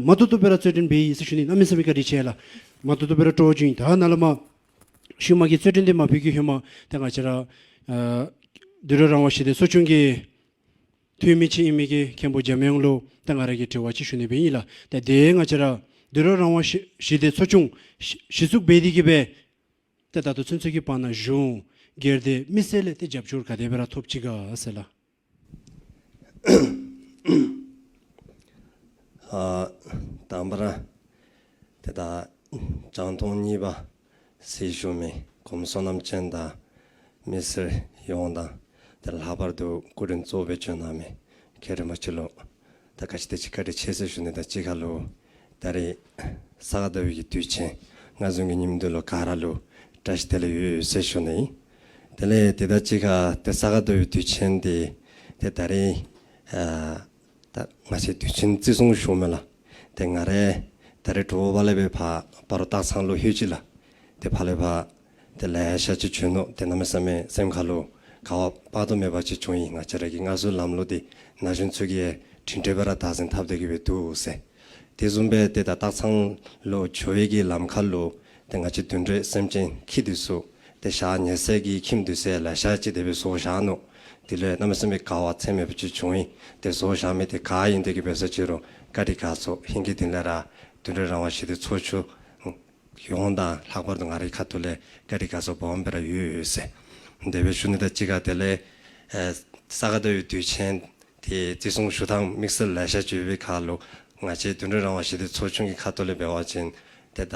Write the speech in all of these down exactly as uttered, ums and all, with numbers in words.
མ་བཏུབ་བཏུབ་སྦེ་ར་རྩོད་འགྲན་འབད་ཡི་ཟེར་ཞུ་ནི། གནམ་མེད་ས་མེད་བཀའ་དྲིན་ཆེ་ལགས། མ་བཏུབ་བཏུབ་སྦེ་ར་སྤྲོ་བཅུག་ཡི། ད་ནཱ་ལས་མར་ཤུལ་མ་གི་རྩོད་འགྲན་འདི་མ་ཕུལ་གི་ཧེ་མ་ཏེ་ང་བཅས་ར་ཨ་དུད་འགྲོ་རང་དབང་ཞི་བདེ་ཚོགས་ཆུང་གི་འཐུས་མི་ཅིག་ཨིན་མི་གི་མཁན་པོ་འཇམ་དབྱངས་ལུ་ཏེ་ང་ར་གིས་དྲི་བ་ཅིག་ཞུ་ནི་སྦེ་ཨིན་ལགས། ཏེ་དེ་ང་བཅས་ར་དུད་འགྲོ་རང་དབང་ཞི་ཞི་བདེ་ཚོགས་ཆུང་གཞི་གཞི་བཙུགས་འབད་དེ་གི་སྦེ་ཏེ་ད་ལྟོ་ཚུན་ཚོད་ཀྱི་བར་ན་གཞུང་སྒེར་སྡེ་མི་སེར་ལས་ཏེ་རྒྱབ་སྐྱོར་ག་དེ་སྦེ་ར་ཐོབ་ཅི་ག་ཟེར་ལགས། ཨ་དང་པ་ར་ཏེ་ད་རྒྱང་མཐོང་གཉིས་པ་སྲི་ཞུ་མི་གོང་མ་བསོད་ནམས་ཅན་དང་མི་སེར་ཡོངས་དང་ཏེ་ལྷག་པར་དུ་སྐུ་མགྲོན་གཙོ་བོ་སྦེ་བྱོན་གནང་མི་མཁན་རིན་པོ་ཆེ་ལུ་ད་ག་ཅི་དེ་ཅིག་བཀའ་དྲིན་ཆེ་ཟེར་ཞུ་ནི་དང་གཅིག་ཁར་ལུ་ད་རེས་ས་ག་ཟླ་བའི་གི་དུས་ཆེན་ང་བཟུམ་གྱི་ཉིནམ་འདི་ལུ་ག་ར་ལུ་བཀྲ་ཤིས་བདེ་ལེགས་ཡོད་ཟེར་ཞུ་ནི། དེ་ལས་དེ་དང་གཅིག་ཁར་ཏེ་ས་ག་ཟླ་བའི་དུས་ཆེན་འདི་ཏེ་ད་རེས་ཨ་ད་ང་བཅས་དུས་ཆེན་བརྩི་སྲུང་ཞུཝ་མས་ལགས། ཏེ་ང་ར་ད་རེས་དྲོ་པ་ལས་སྦེ་ཕར་སྤ་རོ་སྟག་ཚང་ལུ་ལྷོད་ཅི་ལགས། ཏེ་ཕར་ལས་ཕར་ཏེ་ལེ་ཤ་ཅིག་བྱོན་ནུག། ཏེ་གནམ་མེད་ས་མེད་སེམས་ཁ་ལུ་དགའ་བ་དཔག་ཏུ་མེད་པ་ཅིག་བྱུང་ཡི། ང་བཅས་ར་གི་སྔར་སྲོལ་ལམ་ལུགས་འདི་ན་གཞོན་ཚུ་གིས་སྒྲིང་སྒྲི་སྦེ་ར་བདག་འཛིན་འཐབ་སྟེ་གི་སྦེ་འདུག་ཟེར། དེ་བཟུམ་སྦེ་ཏེ་ད་སྟག་ཚང་ལུ་འགྱོ་བའི་གི་ལམ་ཁ་ལུ་ཏེ་ང་བཅས་དུད་འགྲོའི་སེམས་ཅན་ཁྱིམ་འདི་ཚུ་ཏེ་ཞག་ཉལ་སའི་གི་ཁྱིམ་འདི་ཚུ་ལེ་ཤ་ཅིག་དེ་སྦེ་བཟོ་བཞག་ནུག། དེ་ལས་གནམ་མེད་ས་མེད་དགའ་བ་ཚད་མེད་པ་ཅིག་བྱུང་ཡི། ཏེ་བཟོ་བཞག་མི་དེ་ག་ཨིན་དེ་གི་འབད་ས་ཅི་རུང་བཀའ་དྲིན་དགའ་ཚོར་ཧིང་གི་གཏིང་ལས་ར་དུད་འགྲོ་རང་དབང་ཞི་བདེ་ཚོགས་ཆུང་ཡོངས་དང་ལྷག་པར་དུ་ང་རའི་ཁ་ཐུག་ལས་བཀའ་དྲིན་དགའ་ཚོར་སྦོམ་སྦེ་ར་ཡོད་ཡོད་ཟེར་དེ་སྦེ་ཞུ་ནི་དང་གཅིག་ཁར་དེ་ལས་ཨེ་ས་ག་ཟླ་བའི་དུས་ཆེན་དེ་བརྩི་སྲུང་ཞུ་ཐངས་དམིགས་བསལ་ལེ་ཤ་ཅིག་ཡོད་པའི་ཁར་ལུ་ང་བཅས་དུད་འགྲོ་རང་དབང་ཞི་བདེ་ཚོགས་ཆུང་གི་ཁ་ཐུག་ལས་འབད་བ་ཅིན་ཏེ་ད་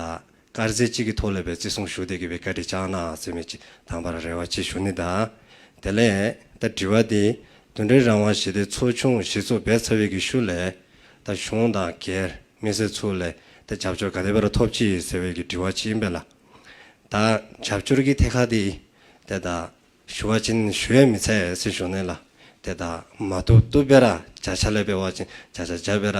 དཀར་ཟས་ཅིག་གི་ཐོག་ལས་སྦེ་བརྩི་སྲུང་ཞུ་སྟེ་གི་སྦེ་བཀའ་དྲིན་བསྐྱང་གནང་ཟེར་མི་ཅིག་དང་པ་ར་རེ་བ་ཅིག་ཞུ་ནི་དང་། དེ་ལས་ད་དྲི་བ་འདི་དུད་འགྲོ་རང་དབང་ཞི་བདེ་ཚོགས་ཆུང་གཞི་བཙུགས་འབད་ཚར་བའི་གི་ཤུལ་ལས་ད་གཞུང་དང་སྒེར་མི་སེར་ཚུ་ལས་ད་རྒྱབ་སྐྱོར་ག་དེ་སྦེ་ར་ཐོབ་ཅི་ཟེར་བའི་གི་དྲི་བ་ཅིག་ཨིན་པས་ལགས། ད་རྒྱབ་སྐྱོར་གྱི་ཐད་ཁར་འདི་ཏེ་ད་ཞུ་བ་ཅིན་ཞུ་ཡང་མི་ཚར་ཟེར་ཞུ་ནི་ལགས། ཏེ་ད་མ་བཏུབ་བཏུབ་སྦེ་ར་བརྒྱ་ཆ་ལས་འབད་བ་ཅིན་བརྒྱ་ཆ་བརྒྱ་སྦེ་ར་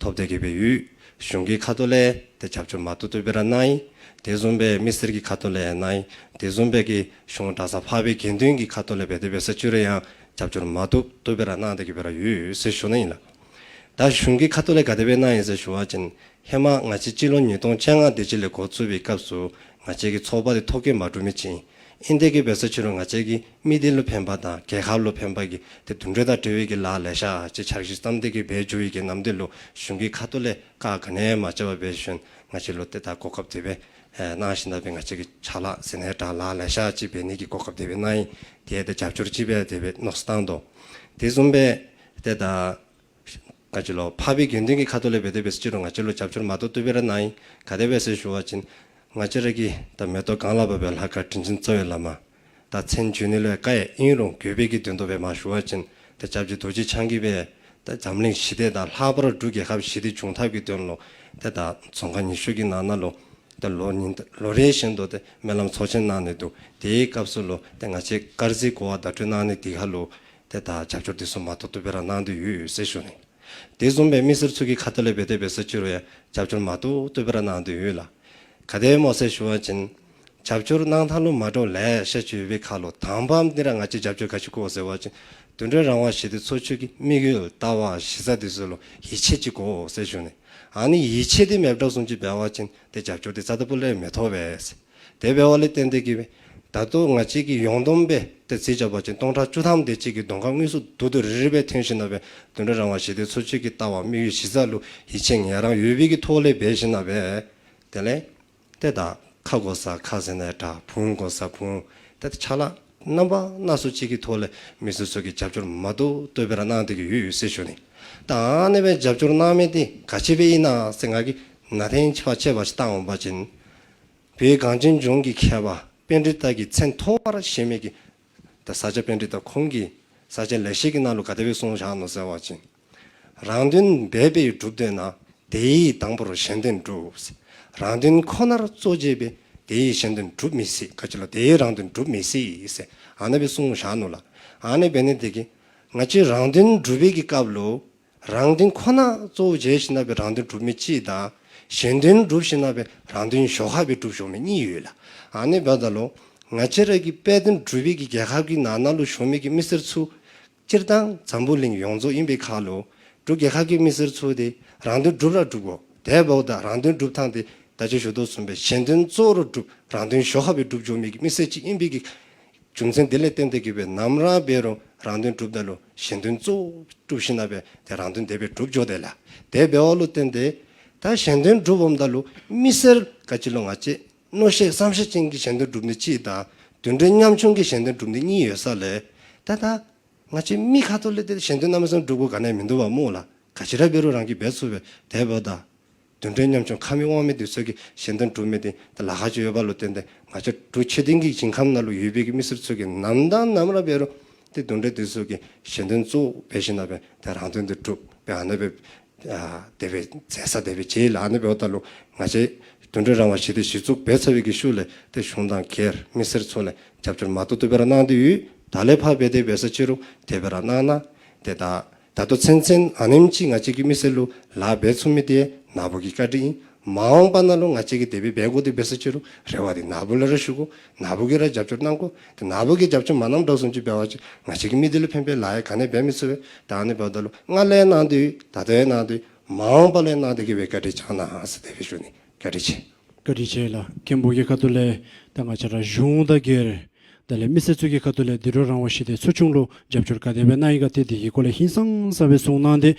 ཐོབ་སྟེ་གི་སྦེ་ཡོད། གཞུང་གི་ཁ་ཐུག་ལས་ཏེ་རྒྱབ་སྐྱོར་མ་བཏུབ་བཏུབ་སྦེ་ར་གནང་ཡི། དེ་བཟུམ་སྦེ་མི་སེར་གྱི་ཁ་ཐུག་ལས་ཡང་གནང་ཡི། དེ་བཟུམ་སྦེ་གི་གཞུང་གྲྭ་ཚང་འཕགས་པའི་དགེ་འདུན་གྱི་ཁ་ཐུག་ལས་འབད་དེ་འབད་ས་ཅི་རུང་ཡང་རྒྱབ་སྐྱོར་མ་བཏུབ་བཏུབ་སྦེ་ར་གནང་སྟེ་གི་སྦེ་ར་ཡོད་ཟེར་ཞུ་ནི་ཨིན་ལགས། ད་གཞུང་གི་ཁ་ཐུག་ལས་ག་དེ་སྦེ་གནང་ཡི་ཟེར་ཞུ་བ་ཅིན་ཧེ་མ་ང་བཅས་སྤྱི་ལོ་ཉིས་སྟོང་བཅོ་ལྔ་དེ་ཅིག་ལས་འགོ་བཙུགས་པའི་སྐབས་སུ་ང་བཅས་ཀྱི་ཚོགས་པ་དེ་ཐོ་བཀོད་མ་གྲུབ་མི་ཅིག་ཨིན། ཨིན་དེ་གི་འབད་ས་ཅི་རུང་ང་བཅས་ཀྱི་མི་སྡེ་ལུ་ཕན་པ་དང་རྒྱལ་ཁབ་ལུ་ཕན་པ་གི་ཏེ་དུད་འགྲོ་དང་འབྲེལ་བའི་གི་ལཱ་ལེ་ཤ་ཅིག་འཆར་གཞི་བརྩམས་ཏེ་གི་འབད་འགྱོ་བའི་གི་ནམ་དུས་ལུ་གཞུང་གི་ཁ་ཐུག་ལས་བཀག་ག་ནི་ཡང་མ་རྐྱབ་པར་འབད་ཞིནམ་ང་བཅས་ལུ་ཏེ་ད་གོ་སྐབས་དེ་སྦེ་ཨེ་གནང་ཞིནམ་ལས་ང་བཅས་ཀྱི་ཕྱག་ལཱ་ཟེར་ན་ད་ལཱ་ལེ་ཤ་ཅིག་འབད་ནི་གི་གོ་སྐབས་དེ་སྦེ་གནང་ཡི། དེ་ཏེ་རྒྱབ་སྐྱོར་ཅིག་སྦེ་དེ་སྦེ་མནོ་བསམ་བཏང་དོ། དེ་བཟུམ་སྦེ་ཏེ་ད་ག་ཅི་ལོ་འཕགས་པའི་དགེ་འདུན་གྱི་ཁ་ཐུག་ལས་འབད་དེ་འབད་ས་ཅི་རུང་ང་བཅས་ལུ་རྒྱབ་སྐྱོར་མ་བཏུབ་བཏུབ་སྦེ་ར་གནང་ཡི། ག་དེ་སྦེ་ཟེར་ཞུ་བ་ཅིན་ང་བཅས་ར་གི་ད་མེ་ཏོག་གང་ལ་བབས་པའི་ལྷ་ཁང་དྲིན་ཅན་རྩ་བའི་བླ་མ། ད་མཚན་བརྗོད་ནི་ལུ་ཡང་དཀའ་ཡི། ཨིན་རུང་དགོས་པའི་གི་དོན་དུ་སྦེ་མ་ཞུ་བ་ཅིན་ད་སྐྱབས་རྗེ་རྡོ་རྗེ་འཆང་གིས་སྦེ་ད་འཛམ་གླིང་ཞི་བདེ་དང་ལྷག་པར་འབྲུག་རྒྱལ་ཁབ་ཞི་བདེ་འབྱུང་ཐབས་ཀྱི་དོན་ལུ་ཏེ་ད་རྫོང་ཁག་ཉི་ཤུ་གི་ནང་ན་ལུ་ད་ལོ་ཉིན་ལོ་རེ་བཞིན་དུ་ཏེ་སྨོན་ལམ་ཚོགས་ཆེན་གནང་ནི་འདུག། དེའི་སྐབས་སུ་ལུ་ཏེ་ང་བཅས་དཀར་ཟས་བགོ་བ་བརྡ་སྤྲོད་གནང་ནི་དེ་ཁར་ལུ་ཏེ་ད་རྒྱབ་སྐྱོར་དེ་ཚུ་མ་བཏུབ་བཏུབ་སྦེ་ར་གནང་སྟེ་ཡོད་ཟེར་ཞུ་ནི། དེ་བཟུམ་སྦེ་མི་སེར་ཚུ་གི་ཁ་ཐུག་ལས་འབད་དེ་འབད་ས་ཅི་རུང་ཡང་རྒྱབ་སྐྱོར་མ་བཏུབ་བཏུབ་སྦེ་ར་གནང་སྟེ་ཡོད་ལགས། ག་དེ་སྨོ་ཟེར་ཞུ་བ་ཅིན་རྒྱབ་སྐྱོར་གནང་ཐངས་ལུ་མ་འདྲཝ་ལེ་ཤ་ཅིག་ཡོད་པའི་ཁར་ལུ་དང་པམ་འདི་ར་ང་བཅས་རྒྱབ་སྐྱོར་ག་ཅི་དགོ་ཟེར་བ་ཅིན་དུད་འགྲོ་རང་དབང་ཞི་བདེ་ཚོགས་ཆུང་གི་དམིགས་ཡུལ་ལྟ་བ་གཞི་རྩ་དེ་ཚུ་ལུ་ཡིད་ཆེས་ཅིག་དགོ་ཟེར་ཞུ་ནི། ཨ་ནི་ཡིད་ཆེས་དེ་མེདཔ་བཟུམ་ཅིག་འབད་བ་ཅིན་ཏེ་རྒྱབ་སྐྱོར་དེ་རྩ་དང་པོ་ལས་མི་ཐོབ་པས། དེ་འབདཝ་ལས་བརྟེན་ཏེ་གི་སྦེ་ད་ལྟོ་ང་བཅས་ཀྱིས་ཡོངས་བསྡོམས་སྦེ་ཏེ་རྩིས་རྐྱབ་པ་ཅིན་སྟོང་ཕྲག་བཅུ་ཐམ་དེ་ཅིག་གི་གདོང་ཁར་དངོས་སུ་རྡོག་རྡོག་རིལ་རི་སྦེ་ཐོན་ཞིནམ་ལས་དུད་འགྲོ་རང་དབང་ཞི་བདེ་ཚོགས་ཆུང་གི་ལྟ་བ་དམིགས་ཡུལ་གཞི་རྩ་ལུ་ཡིད་ཆེས་ངེས་རང་ཡོད་པའི་གི་ཐོག་ལས་འབད་ཞིནམ་ལས་དེ་ལས་ཏེ་ད་ཁ་དགོ་ས་ཁ་ཟེར་ན་ཡང་འདྲ་བུང་དགོ་ས་བུང་ཏེ་ཕྱག་ལཱ་རྣམ་པ་སྣ་ཚོགས་ཅིག་གི་ཐོག་ལས་མི་སེར་ཚུ་གིས་རྒྱབ་སྐྱོར་མ་བཏུབ་བཏུབ་སྦེ་ར་གནང་སྟེ་གི་ཡོད་ཡོད་ཟེར་ཞུ་ནི། ད་ཨ་ནི་སྦེ་རྒྱབ་སྐྱོར་གནང་མི་དེ་ག་ཅི་སྦེ་ཨིན་ན་ཟེར་ང་གིས་ནང་དོན་ཕྱེ་བ་ཕྱེ་བ་ཅིག་བཏང་འོང་པ་ཅིན་བོད་གངས་ཅན་ལྗོངས་ཀྱི་མཁས་པ་པཎྜི་ཏ་གིས་མཚན་ཐོགས་པ་ར་བཞེས་མི་གི་ད་ས་སྐྱ་པཎྜི་ཏ་ཁོང་གིས་ས་སྐྱ་ལེགས་བཤད་ཀྱི་ནང་ལུ་ག་དེ་སྦེ་གསུངས་བཞག་ནུག་ཟེར་བ་ཅིན། རང་དོན་འབད་པས་འགྲུབ་འདོད་ན། དེ་ཡིས་དང་པོར་གཞན་དོན་སྒྲུབ། རང་དོན་ཁོ་ནར་གཙོ་བྱས་པས་དེ་ཡིས་གཞན་དོན་སྒྲུབ་མི་སྲིད། ག་ཅི་ལོ་དེ་ཡིས་རང་དོན་སྒྲུབ་མི་སྲིད་ཟེར་ཨ་ནི་སྦེ་གསུངས་བཞག་ནུག་ལགས། ཨ་ནི་འབད་ནི་དེ་གིས་ང་བཅས་རང་དོན་སྒྲུབ་པའི་གི་སྐབས་ལུ་རང་དོན་ཁོ་ན་གཙོ་བོ་བྱས་ཞིནམ་ལས་རང་དོན་སྒྲུབ་མི་གཅིག་དང་གཞན་དོན་སྒྲུབ་ཞིནམ་ལས་རང་དོན་ཤོག་ཁ་སྦེ་སྒྲུབ་ཤོར་མི་གཉིས་ཡོད་ལགས། ཨ་ནི་འབདཝ་ད་ལུ་ང་བཅས་ར་གི་དཔལ་ལྡན་འབྲུག་པའི་གི་རྒྱལ་ཁབ་ཀྱི་ནང་ན་ལུ་བཞུགས་མི་གི་མི་སེར་ཚུ་སྤྱིར་བཏང་འཛམ་བུ་གླིང་ཡོངས་རྫོགས་ཨིན་པའི་ཁར་ལུ་འབྲུག་རྒྱལ་ཁབ་ཀྱི་མི་སེར་ཚུ་དེ་རང་དོན་སྒྲུབ་ར་སྒྲུབ་དགོ། དེ་འབདཝ་ད་རང་དོན་སྒྲུབ་ཐངས་དེ་ད་ཅི་ཞུ་དོ་བཟུམ་སྦེ་གཞན་དོན་གཙོ་བོར་སྒྲུབ་རང་དོན་ཞོར་ཁ་སྦེ་སྒྲུབ་འགྱོ་མི་གི་མི་སེར་ཅིག་ཨིན་པའི་གི་རྒྱུ་མཚན་དེ་ལས་བརྟེན་ཏེ་གི་སྦེ་ནམ་ར་འབད་རུང་རང་དོན་སྒྲུབ་ད་ལུ་གཞན་དོན་གཙོ་བོ་སྒྲུབ་ཞིནམ་ལས་དེ་རང་དོན་དེ་སྦེ་སྒྲུབ་འགྱོ་དེས་ལགས། དེ་འབདཝ་ལུ་བརྟེན་ཏེ་ད་གཞན་དོན་སྒྲུབ་འོངམ་ད་ལུ་མི་སེར་ག་ཅི་ལུ་ང་བཅས་མནོ་ཤེས་བསམ་ཤེས་ཅན་གྱི་གཞན་དོན་སྒྲུབ་ནི་གཅིག་དང་དུད་འགྲོ་ཉམ་ཆུང་གི་གཞན་དོན་སྒྲུབ་ནི་གཉིས་ཡོད་ས་ལས། ད་ད་ང་བཅས་མི་ཁ་ཐུག་ལས་ཏེ་གཞན་དོན་གནམ་མེད་ས་མེད་སྒྲུབ་དགོཔ་ག་ནི་ཡང་མིན་འདུག་པ་སྨོ་ལགས། ག་ཅི་ར་འབད་རུང་རང་གིས་འབད་ཚུགས་པས། དེ་འབདཝ་ད་དུད་འགྲོ་ཉམ་ཆུང་ཁ་མེད་དབང་མེད་འདི་ཚུ་གི་གཞན་དོན་སྒྲུབ་མི་འདི་ད་ལཱ་ཁག་ཅིག་ཡོདཔ་ལུ་བརྟེན་ཏེ་ང་བཅས་འབྲུག་ཆོས་ལྡན་གྱི་ཞིང་ཁམས་ནང་ལུ་ཡོད་པའི་གི་མི་སེར་ཚུ་གིས་ནམ་དང་ནམ་ར་འབད་རུང་ཏེ་དུད་འགྲོ་འདི་ཚུ་གི་གཞན་དོན་གཙོ་བོ་འབད་ཞིནམ་ལས་ཏེ་རང་དོན་འདི་སྒྲུབ་སྦེ་ཨ་ནི་སྦེ་ཨ་དེ་སྦེ་མཛད་ས་དེ་སྦེ་མཛད་ལགས། ཨ་ནི་འབདཝ་ད་ལུ་ང་བཅས་དུད་འགྲོ་རང་དབང་ཞི་བདེ་གཞི་བཙུགས་འབད་ཚར་བའི་གི་ཤུལ་ལས་ཏེ་གཞུང་དང་སྒེར་མི་སེར་ཚུ་ལས་རྒྱབ་སྐྱོར་མ་ཏོག་ཏོ་སྦེ་ར་གནང་སྟེ་ཡོད། ད་ལས་ཕར་འབད་དེ་འབད་ས་ཅིག་རུང་དེ་སྦེ་ར་གནང་གནང་། ཏེ་ད་ད་ལྟོ་ཚུན་ཚོད་ཨ་ནེམ་ཅིག་ང་བཅས་ཀྱི་མི་སེར་ལུ་ལཱ་འབད་ཚུགས་མི་དེ་ནཱ་བུ་གི་བཀའ་དྲིན་ཨིན། མ་འོངས་པ་ནང་ལུ་ང་བཅས་ཀྱིས་དེ་སྦེ་འབད་དགོ་དེ་འབད་ས་ཅིག་རུང་རེ་བ་དེ་ནཱ་བུ་ལུ་ར་ཞུ་དགོ། ནཱ་བུ་གིས་ར་རྒྱབ་སྐྱོར་གནང་དགོ། ཏེ་ནཱ་བུ་གིས་རྒྱབ་སྐྱོར་མ་གནངམ་དྲགས་བཟུམ་ཅིག་འབད་བ་ཅིན་ང་བཅས་ཀྱིས་མི་དེ་ལུ་ཕན་པའི་ལཱ་ཡང་ག་ནི་ཡང་འབད་མི་ཚུགས་པས། ད་ཨ་ནི་འབདཝ་ད་ལུ་སྔར་ལས་གནང་སྟེ་ཡོད། ད་ལྟོ་ཡང་གནང་སྟེ་ཡོད། མ་འོངས་པ་ལུ་ཡང་གནང་སྟེ་གི་སྦེ་བཀའ་དྲིན་བསྐྱང་གནང་ཟེར་དེ་སྦེ་ཞུ་ནི། བཀའ་དྲིན་ཆེ། བཀའ་དྲིན་ཆེ་ལགས། མཁན་པོ་གི་ཁ་ཐུག་ལས་ད་ང་བཅས་ར་གཞུང་དང་སྒེར་དེ་ལས་མི་སེར་ཚུ་གི་ཁ་ཐུག་ལས་དུད་འགྲོ་རང་དབང་ཞི་བདེ་ཚོགས་ཆུང་ལུ་རྒྱབ་སྐྱོར་ག་དེ་སྦེ་གནང་ཡི་ག་ཏེ་དེ་གི་སྐོར་ལས་ཧིང་སངས་ས་སྦེ་གསུངས་གནང་སྟེ།